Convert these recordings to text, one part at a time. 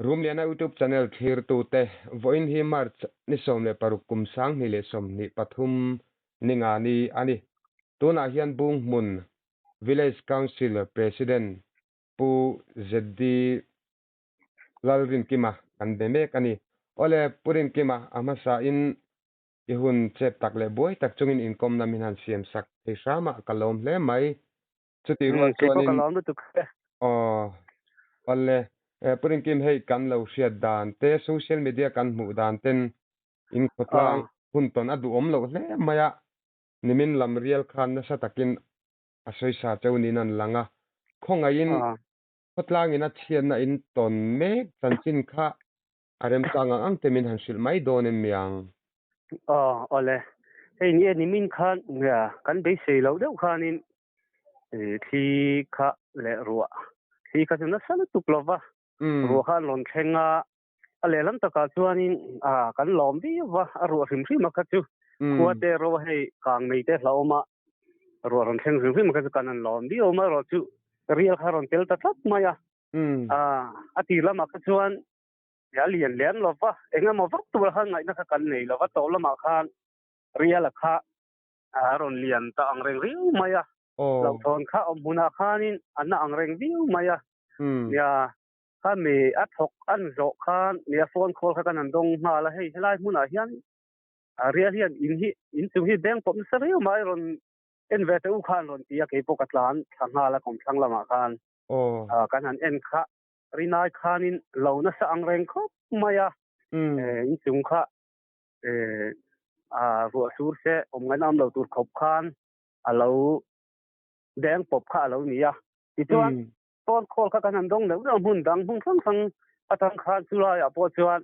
Rumliana YouTube channel thlirtute, vawiin hi March ni 16 kum 2023 ninga ni a ni. Tunah hian Bunghmun Village Council President Pu ZD Lalrinkima kan be mek a ni. Awle, Pu Rinkima, a hmasain i hun chep tak leh buai tak chungin inkawmna min han siam sak thei hramah ka lawm hle mai. Chutih rual Kei pawh ka chuanin lawm lutuk e. Aw, awle, Pu Rinkim hei kan lo hriat dan te, social media kan hmuh dan ten inkhawtlang hun tawn a duhawm loh hle mai a, nimin lam rial khan nasa takin a sawisa cheu niin an lang a, khawngaihin khawtlangin a chhiatna in tawn mek chanchin kha a remchang ang ang te min han hrilh mai dawn em miang? Aw, awle. Hei ni e, nimin khan kan beisei loh deuh khanin thli kha leh ruah, thli kha chu nasa lutuk lo va, ruah kha an rawn thleng a, a lehlam takah chuanin kan lawm viau va, a ruah hrim hrim a kha chu khua te ro hei kang mei te hlauhawm a, ruah rawn thleng hrim hrim a kha chu kan han lawm viau a, amaherawhchu chu rial kha a rawn tel ta tlat mai a, a tir lamah kha chuan a lian lem lo va, eng emaw vak tur khan ngaihna kha kan nei lo va, tawh lamah khan riala kha a rawn lian ta ang reng riau mai a, hlauhthawn kha awm hmunah khanin a na ang reng viau mai a, nia kha mi a thawk an zawh khan nia phone call kha kan han dawng nghal a, hei helai hmunah hian rial hian in hi in chung hi beng pawp nasa riau mai rawn en ve teh u khan rawn ti a, keipawh ka tlan thla nghal a kawmthlang lamah khan kan han en kha. Rinai khanin lo nasa ang reng khawp mai a, inchung kha a ruah sur se awm ngaihna awm lo tur khawp khan a lo deng pawp kha a lo ni a. Tichuan phone call kha kan han dawng deuh deuh a, hmun dang hmun hrang hrang atang khan chulaiah pawh chuan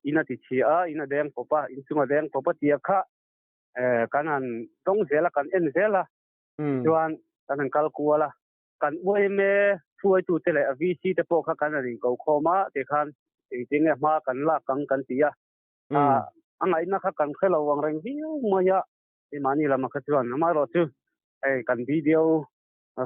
in a ti chhia a, in a deng pawp a, inchung a deng pawp a tia kha kan han dawng zel a, kan en zel a, tichuan kan han kal kual a. Kan yma hruaitute leh a VC te pawh kha kan han inko khawm a, tikhan engtin nge hma kan lak ang kan ti a. A ngaihna kha kan hre lo ang reng viau mai a, keimahni lamah kha chuan amaherawh chu hei kan video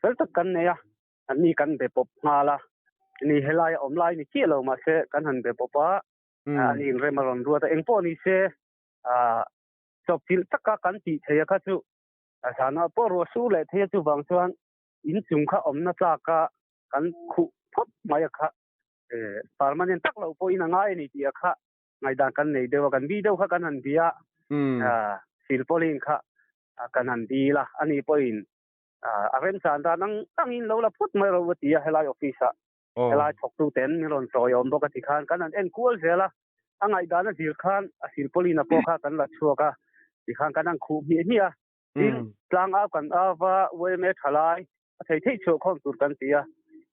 fel tak kan nei a, anni kan be pawp nghal a, ni helai a awm lai ni chiah lo mahse kan han be pawp a, ani inrem a rawn ruat a, engpawh ni se chawpchilh taka kan tih theih a kha chu A zana pawh ruah sur leh thei a chuvang chuan inchung kha awmna tlaka kan khuh phawt mai a kha permanent tak loh pawhin a ngai a ni tih a kha ngaihdan kan nei deuh a, kan bi deuh kha kan han bia a, silpauline kha kan han dil a, ani pawhin a remchan dan ang angin lo la phawt mai ro a ti a helai office ah helai thawktu ten min rawn sawi awm bawk a ti khan kan han en kual zel a, a ngaihdan a zir khan a silpauline a pawh kha kan la chhuak a, tikhan kan han khuh hmiah hmiah a, tin tlang au kan au va yma thalai a thei theih chhuah khawm tur kan ti a,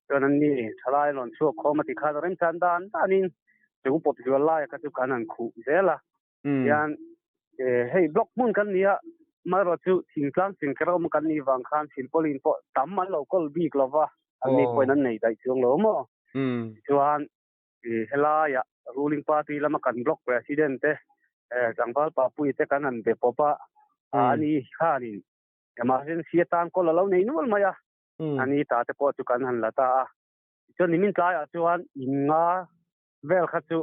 chuan an ni thalai an rawn chhuak khawm a tikhan a remchan dan danin chung pawp zual laia kha chu kan han khuh zel a, tian hei block hmun kan nia amaherawh chu thingtlang chingker awm kan nih vang khan silpauline pawh tam an lo kawl bik lova an ni pawhin an nei daih chuang lo maw tichuan helaiah ruling party lama kan block president te tlangval papui te kan han be pawp a ani khanin emergency atan kawl a lo nei nual mai a ani ta te pawh chu kan han la ta a tichuan nimin tlaiah chuan in nga vel kha chu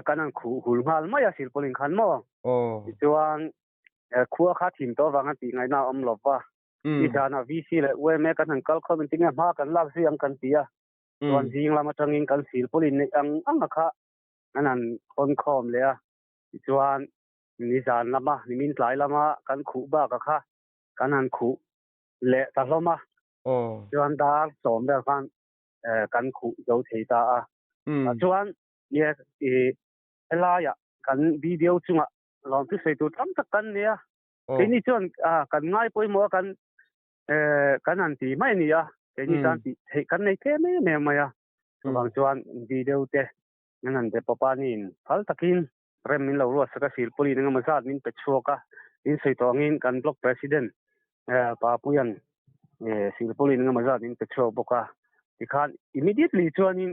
kan han khuh hul nghal mai a silpauline khan maw tichuan khua kha thim tawh avang a tih ngaihna a awm lo va i zanah VC leh UMA kan han kal khawm engtin nge hma kan lak zui ang kan ti a chuan zing lam atangin kan silpauline neih ang ang a kha an han khawn khawm leh a tichuan ni zan lama nimin tlai lama kan khuh bak a kha kan han khuh leh ta hlawm a chuan dar sawm vel khan kan khuh zo thei ta a. Chuan helaiah kan video chungah lawmthu sawi tur tam tak kan nei a. Keini chuan kan ngai pawimawh a kan kan han ti mai a ni a. Keini tan tih theih kan nei tlem em em mai a. Chuvang chuan video te an han be pawp a niin phal takin rem min lo ruat sak a, silpauline engemaw zat min pe chhuak a. Min sawi tawh angin kan block president Papuia'n silpauline engemaw zat min pe chhuak bawk a. Tikhan immediately chuanin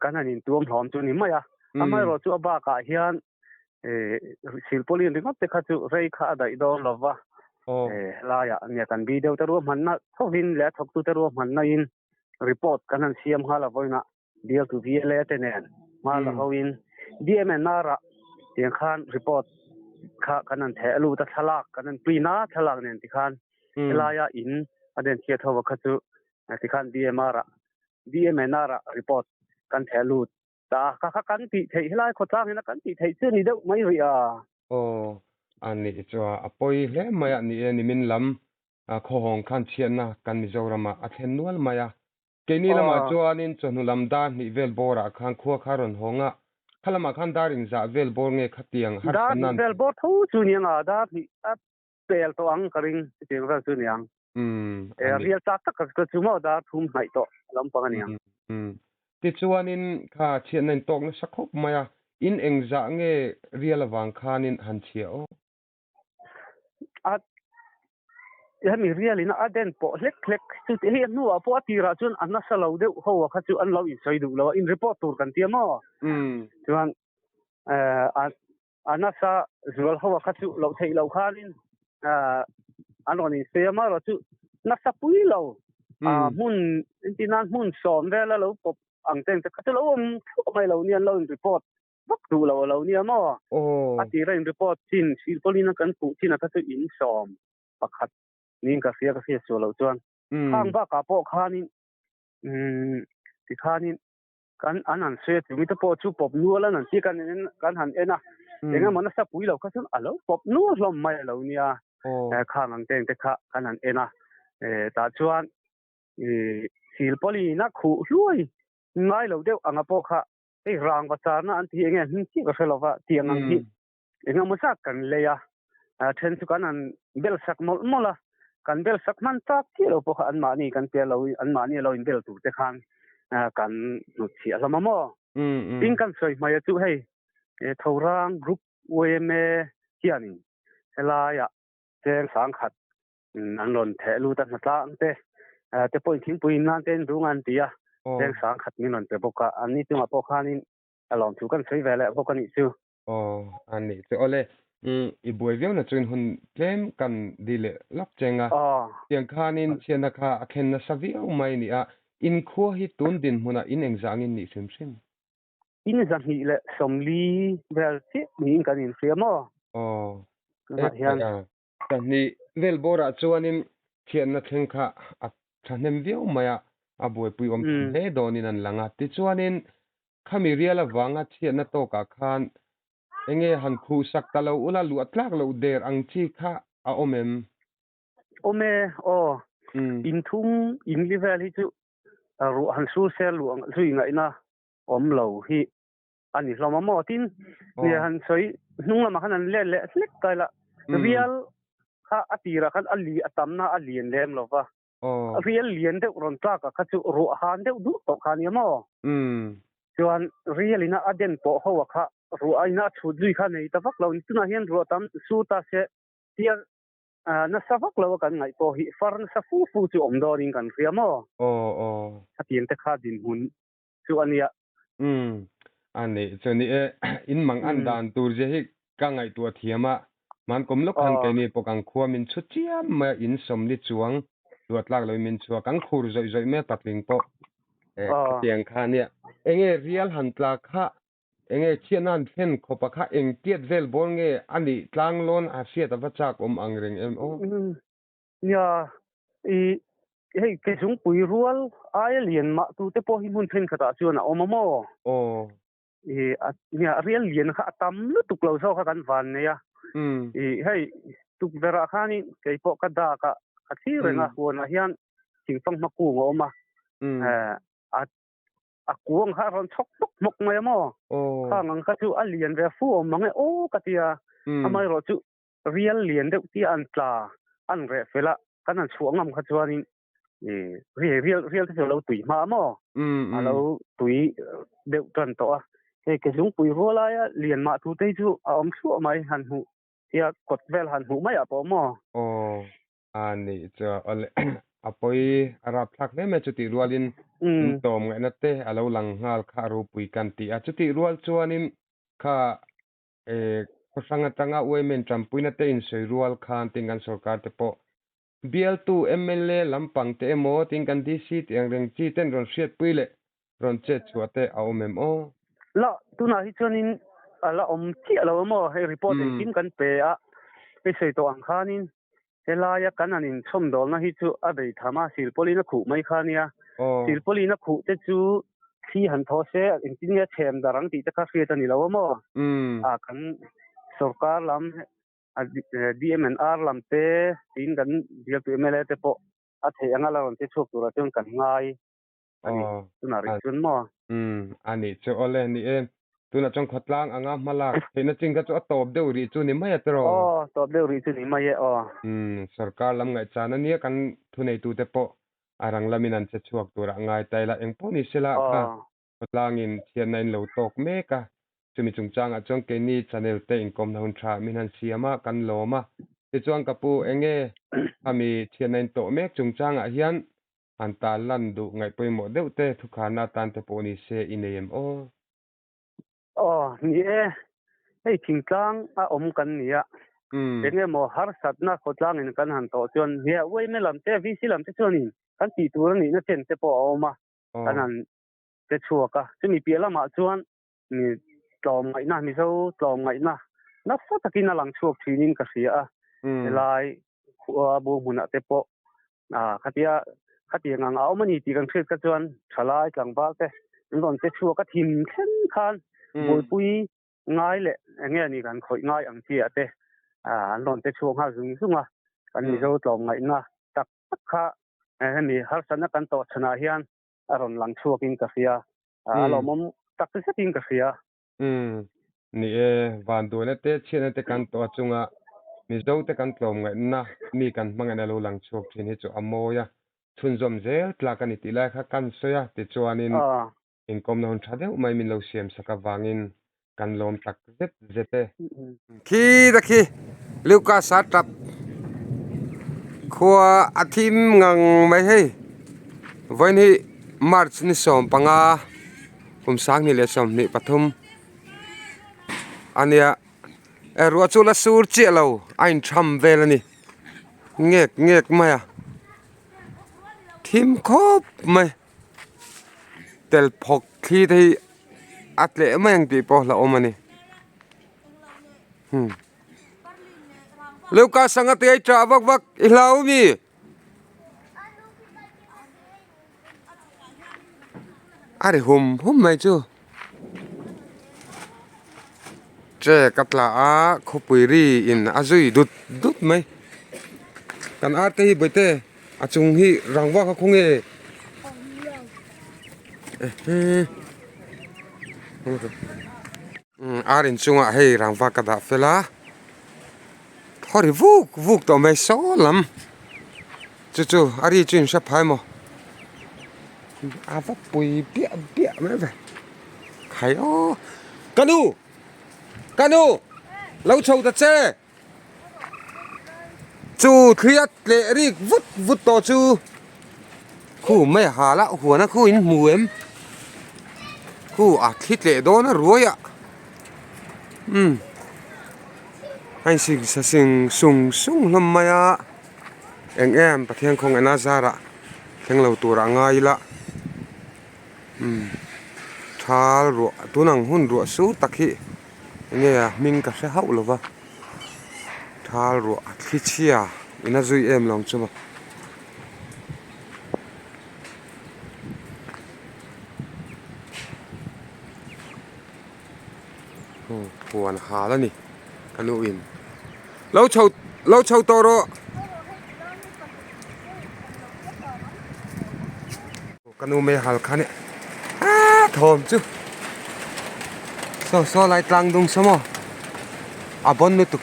kan han intuam hlawm chu ni mai a. Amaherawh chu a bakah hian silpauline ringawt te kha chu rei kha a daih dawn lo va. Helaiah nia kan video te ruahmanna thovin leh a thawktute ruahmanna in report kan han siam nghal a vawiinah. Bialtu VLA te nen hma la hoin DMNR ah tiang khan report kha kan han theh lut a, thlalak kan han print a, thlalak nen tikhan helaia in a den chhiat ho kha chu tikhan DMR ah DMNR ah report kan theh lut ta a, kha kha kan tih theih helai khawtlang in a kan tih theih chu a ni deuh mai rih a. Aw, a nih chu a pawi hle mai a ni e, nimin lam khawhawng khan chhiatna kan Mizoramah a thlen nual mai a, Keini lamah chuanin chawhnu lam dar hnih vel bawrah khan khua kha rawn hawng a, kha lamah khan dar inzah vel bawr nge khatiang Dar harsatna hnih an vel bawr tho chu ni ang a, dar hnih a pel tawh ang ka ring, chutiang vel chu ni ang. Umm, E, a ni. rial chak tak ka chu maw dar thum hnaih tawh lampang a ni ang. Umm, tichuanin kha chhiatna in tawk nasa khawp mai a, in engzah nge rial avang khanin han chhia aw? A hemi rial in a den pawh hlek hlek chu hei a hnuah pawh a tirah chuan a nasa lo deuh ho a kha chu an lo insawi duh lo a in report tur kan tia maw chuan a nasa zual ho a kha chu loh theih loh khanin an rawn insawi a marawh chu nasa pui lo hmun engtin nan hmun sawm vela lo pawp ang ten te kha chu lo awm theuh mai lo nia an lo in report vak duh lo a lo nia maw? A tira in report chin silpawlin a kan hmuh chin a kha chu in 11 niin ka hria ka hriat suah loh chuan khang bakah pawh khanin umm tikhanin kan an han sawi a chumi te pawh chu pawp nual an han ti kan en kan han en a engemaw nasa pui lo kha chuan a lo pawp nual hlawm mai a lo nia khang ang teng te kha kan han en a tah chuan silpawlin a khuh hluai ngai lo deuh anga pawh kha Hei rangva charna an ti hi enge hming chiah ka hre lova tiang ang hi engemaw zat kan lei a, a then chu kan han bel sak mawlh mawlh a, kan bel sak hman tak chiah lo pawh kha anmahni kan tia lo anmahni a lo inbel tur te khan kan hnutchhiah hlawm a maw? Tin kan sawi hmai a chu hei Thorang Group yma hianin helaiah cheng sangkhat an rawn theh lut a hnatlang te te pawhin thingpui in nan te in dung an ti a cheng sang khat min rawn pe bawk a an ni chungah pawh khanin a lawm thu kan sawi ve leh bawk a nih chu. Aw a nih chu awle i buai viau na chuin hun tlem kan di leh lawk cheng a tiang khanin chhiatna kha a thlen nasa viau mai ni a inkhua hi tun dinhmunah in engzah angin nih hrim hrim. In 240 vel chiah niin kan inhria maw? Aw Tunah hian. Pahnih vel bawrah chuanin thianna thleng kha a thahnem viau mai a, a buaipui awm thei hle dawnin an lang a. Tichuanin khami rial avanga chhiatna tawkah khan enge han khuhsak ta lo ula luah tlak loh der ang chi kha a awm em? Awm e, aw. Inthum inli vel hi chu ruah han sur sel luah zui ngaihna awm lo hi a ni hlawm a maw? Tin, nia han sawi hnung lamah khan an let leh hlek ta ila, rial kha a tirah khan a li a tamna a lian lem lo va, rial lian deuh rawn tlak ah kha chu ruah han deuh duh tawh kha a nia maw? Chuan rial ina a den pawh ho ah kha ruah ina a chhut zui kha a nei ta vak lo, tunah hian ruah tam sur ta se tia nasa vak lo a kan ngaih pawh hi far nasa fu fu chu awm dawnin kan hria maw? Khatiang te kha dinhmun chu a nia. Umm, a nih chu ni e, in mang an dan tur zia hi ka ngaihtuah thiam a, hman kawm lawk khan keini pawh kan khua min chhu chiam mai a, in sawmli chuang luah tlak loin min chhuak, kan khur zawih zawih mai a patling pawh e khatiang kha a nia. Enge rial han tla kha, enge chhiatna han thlen khawpa kha eng tiat vel bawr nge a nih tlanglawn a hriat a va chak awm ang reng em aw. Nia, i hei ke zungpui rual aia lian mah tute pawh hi hmun thenkhatah chuan a awm a maw? Aw. I a nia a rial lian kha a tam lutuk lo zawk a kan van nei a. I hei tukverhah khanin kei pawh ka dak a, ka thlir reng a, huanah hian thingfang hma kung a awm a. A a kuang kha a rawn chhawk hmawk hmawk mai a maw? Khang ang kha chu a lian ve fu awm mang e aw ka ti a. Amaherawhchu chu Rial lian deuh tia an tla an reh fel a, kan han chhuah ngam kha chuanin i rial rial te chu a lo tui hma a maw? A lo tui deuh tan tawh a. Hei ke zungpui rual aia lian mah tur te hi chu a awm thluah mai han hmuh tia kawt vel han hmuh mai ah pawh maw? Aw, a nih chu awle a pawi a rap thlak hle mai chutih rualin in tawm ngaihna te a lo lang nghal kha a ropui kan ti a. Chutih rual chuanin kha E, khaw hrang atanga UMN tanpuina te insawi rual khan tin kan sorkar te pawh bialtu mla lampang te emaw tin kan DC tih ang reng chi ten rawn hriatpui leh rawn chet chhuah te a awm em aw? La, tunah hi chuanin a la awm chiah lo emaw hei report engkim kan pe a, hei sawi tawh ang khanin helaia kan han inchhawmdawlna hi chu a bei tham a, silpawlin a khuh mai kha nia. Silpawlin a khuh te chu thli han thaw se engtin nge chhem darh ang tih te kha hriat a ni lo emaw? A kan sorkar lam DMNR lam te tiin kan bialtu mla te pawh a theih anga la rawn che chhuak turah chuan kan ngai a ni. Tunah rih chuan maw? Umm, a nih chu awle ni e. Tunah chuan khawtlang anga hma lak theihna chin kha chu a tawp deuh rih chu ni mai a tiraw? Aw, tawp deuh rih chu ni mai e aw. Umm, sorkar lam ngaihchan a nia kan thuneitute pawh a rang lamin an che chhuak turah ngai ta ila engpawh ni sela kha khawtlangin thianna in lo tawk mek a. Chumi chungchangah chuan keini channel te inkawmna hun tha min han siam a, kan lawm a. Tichuan ka pu enge khami thianna in tawh mek chungchangah hian Han ta lan duh ngaih pawimawh deuh te thukharna atan te pawh ni se i nei em aw? Aw, ni e. Hei thingtlang a awm kan ni a. Eng emaw harsatna khawtlangin kan han tawh chuan hia uaime lam te, VC lam te chuanin kan tih tur a nihna chen te pawh a awm a, kan han che chhuak a. Chumi piah lamah chuan mi tlawmngaihna, Mizo tlawmngaihna nasa takin a lang chhuak thinin ka hria a. Helai khua bu hmunah te pawh khatia khatiang ang a awm a ni tih kan hriat kha chuan thalai tlangval te an rawn che chhuak a thim thleng khan buaipui ngai leh eng nge ni kan khawih ngai ang chi ah te an rawn che chhuak nghal zung zung a kan Mizo tlawmngaihna tak tak kha hemi harsatna kan tawh chhanah hian a rawn lang chhuakin ka hria a lawmawm tak zetin ka hria. Umm, ni e, vanduaina te chhiatna te kan tawh a chunga Mizo te kan tlawmngaihna mi kan hmangaihna lo lang chhuak thin hi chu a mawi a, chhunzawm zel tlak a ni tih lai kha kan sawi a, tichuanin inkawmna hun tha deuh mai min lo siam sak avangin kan lawm tak zet zet e. Khi ta khi Lucas a tap khua a thim ngang mai hei vawiin hi March ni 15 kum 2023 ania eh ruah chu la sur chiah lo a intham vel a ni ngek ngek mai a thim khawp mai. Tel phawk thli te hi a tleh mai ang tih pawh hlauhawm a ni. Hmm. Lucas anga te ai ṭah vak vak i hlau mi? A ri hum hum mai chu. Che ka tla a khawpui ri in a zui dut dut mai. Kan ar te hi bawihte. A chung hi rang vak a khaw nge? Ar in chungah hei rang vak ka dah fel a, thaw ri vuk vuk tawh mai saw lam chu chu a ri chu in hre phai maw a va pui biah biah mai ve khai aw ka nu ka nu lo chho ta che. Chu thli a tleh rik vut vut tawh chu khu mai a hal a huan a khu in hmu em khu a thli tleh dawn a ruai a umm a in sing sa sing sung sung hlawm mai a eng em Pathian khawngaihna zarah thleng lo tur a ngai ila umm thal ruah tunang hun ruah sur tak hi. Enge a hming ka hre hauh lo va, thal ruah a thli chhia in a zui em lo ang chu maw. Huan hal a ni ka nu in lo chho lo chho tawh rawh. Ka nu mei hal kha nia aaa thawm chu saw saw lai tlang dung saw maw a bawn lutuk.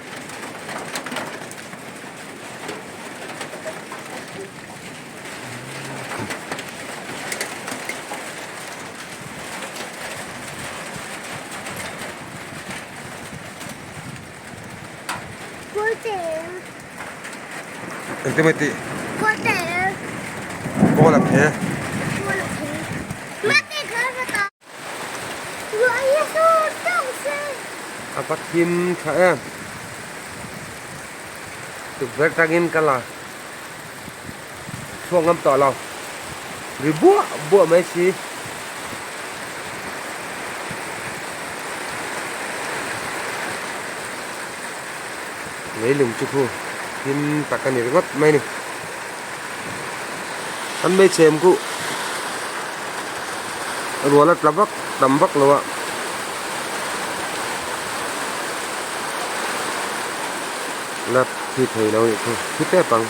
Engtin mai tih? Kawl a phe. A va thim tha em. Tukverh tangin ka la chhuak ngam tawh lo. Ri buah buah mai si. Leilung chu khu him tak a ni ringawt mai a ni. Kan hmeichhem khu rual a tla vak tam vak lo a. La thi thei lo a nih chu thi tep ang.